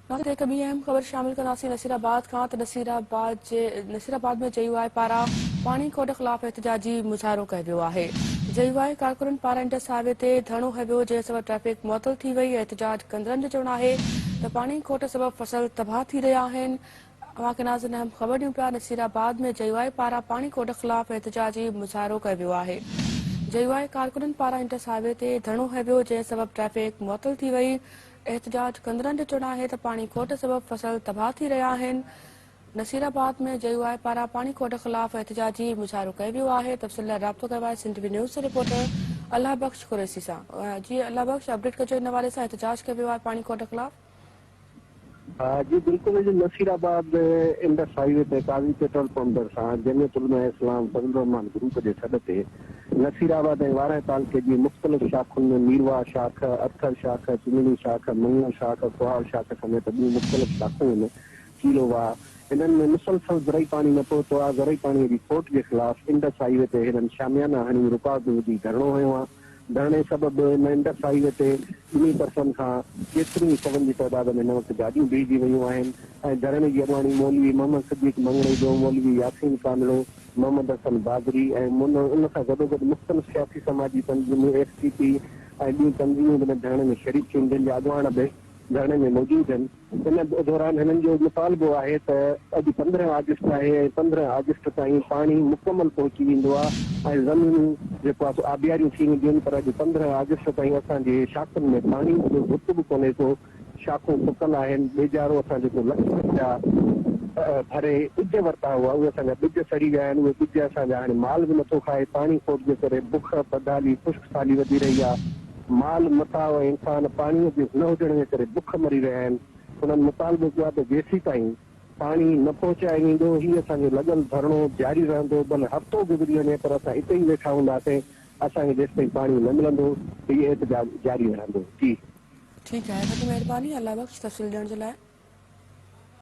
ناظرين هڪ ٻي اهم خبر شامل ڪنداسين نصير آباد کان ته نصير آباد جي نصير آباد ۾ جي يو آء پاران پاڻي کوٽ خلاف احتجاجي مظاهرو ڪيو ويو آهي. جي يو آء ڪارڪنن پاران انڊس هاء وي تي ڌرڻو هنيو ويو جنهن سبب ٽريفڪ معطل ٿي وئي. احتجاج ڪندڙن جو چوڻ آهي ته پاڻي کوٽ سبب فصل تباهه ٿي رهيا آهن. اوهان کي ناظرين اهم خبر ڏيون پيا نصير آباد ۾ جي يو آء پاران پاڻي کوٽ خلاف احتجاجي مظاهرو ڪيو ويو آهي. جي يو آء ڪارڪنن پاران انڊس هاء وي تي ڌرڻو هنيو ويو جنهن سبب ٽريفڪ معطل ٿي وئي. احتجاج ڪندڙن جو چوڻ آهي ته پاڻي کوٽ سبب فصل تباهه ٿي رهيا آهن، نصير آباد ۾ جي يو آء پاران پاڻي کوٽ خلاف احتجاجي مظاهرو ڪيو ويو آهي، تفصيل لاء رابطو ڪيو آهي سنڌ وي نيوز جي رپورٽر الله بخش قريشي سان، جي الله بخش اپڊيٽ ڪجو ان حوالي سان احتجاج ڪيو ويو آهي پاڻي کوٽ خلاف. جي بلڪل اڄ نصير آباد انڊس هائي وي تي قاضي پيٽرول پمپ ڀرسان جمعيت علماء اسلام فضل الرحمان گروپ جي سڏ تي نصير آباد ۽ وارهه تعلقي جي مختلف شاخن ۾ ميرواهه شاخ، ارٿر شاخ، چنڙي شاخ، مڱيو شاخ، کوهاڙ شاخ سميت ٻيون مختلف شاخون آهن، ڪيلو واهه، انهن ۾ مسلسل زرعي پاڻي نه پهتو آهي، زرعي پاڻي جي کوٽ جي خلاف انڊس هائي وي تي هنن شاميانا هڻي رڪاوٽون وجهي ڌرڻو هنيو آهي، ڌرڻي سبب هن انڊس هائي وي تي ٻنهي طرفن کان ڪيتريون ئي سون جي تعداد ۾ هن وقت گاڏيون بيهجي ويون آهن ۽ ڌرڻي جي اڳواڻي مولوي محمد صديق مڱڻيجو، مولوي ياسين ڪانڙو، محمد حسن بادري ۽ ان سان گڏوگڏ مختلف سياسي سماجي تنظيمون ايس ٽي پي ۽ ٻيون تنظيمون به ان ڌرڻي ۾ شريڪ ٿيون جن جا اڳواڻ به ڌرڻي ۾ موجود آهن. ان دوران هنن جو مطالبو آهي ته اڄ 15 آگسٽ آهي ۽ 15 آگسٽ تائين پاڻي مڪمل پهچي ويندو آهي ۽ زمينون جيڪو آهي سو آبياريون ٿي وينديون آهن پر اڄ 15 آگسٽ تائين اسان جي شاخن ۾ پاڻي جو گهٽ به ڪونهي ڪو شاخون سڪل آهن، ٻيجارو اسان جيڪو لکين رپيا ڀري ٻج ورتا هئا، اهي اسان جا ٻج سڙي ويا آهن، اهي ٻج اسان جا هاڻي مال به نٿو کائي، پاڻي کوٽ جي ڪري بک، بدحالي، خشڪ سالي وڌي رهي آهي، مال، متاع ۽ انسان پاڻي جي نه هجڻ جي ڪري بک مري رهيا آهن، هنن مطالبو ڪيو آهي ته جيسيتائين پاڻي نه پهچايو ويندو، هي اسان جو لڳل ڌرڻو جاري رهندو، ڀل هفتو گذري وڃي پر اسان اتي ئي ويٺا هونداسين، اسان کي جيستائين پاڻي نه ملندو، هي احتجاج جاري رهندو. جي. ٺيڪ آهي وڏي مهرباني الله بخش تفصيل ڏيڻ جي لاء.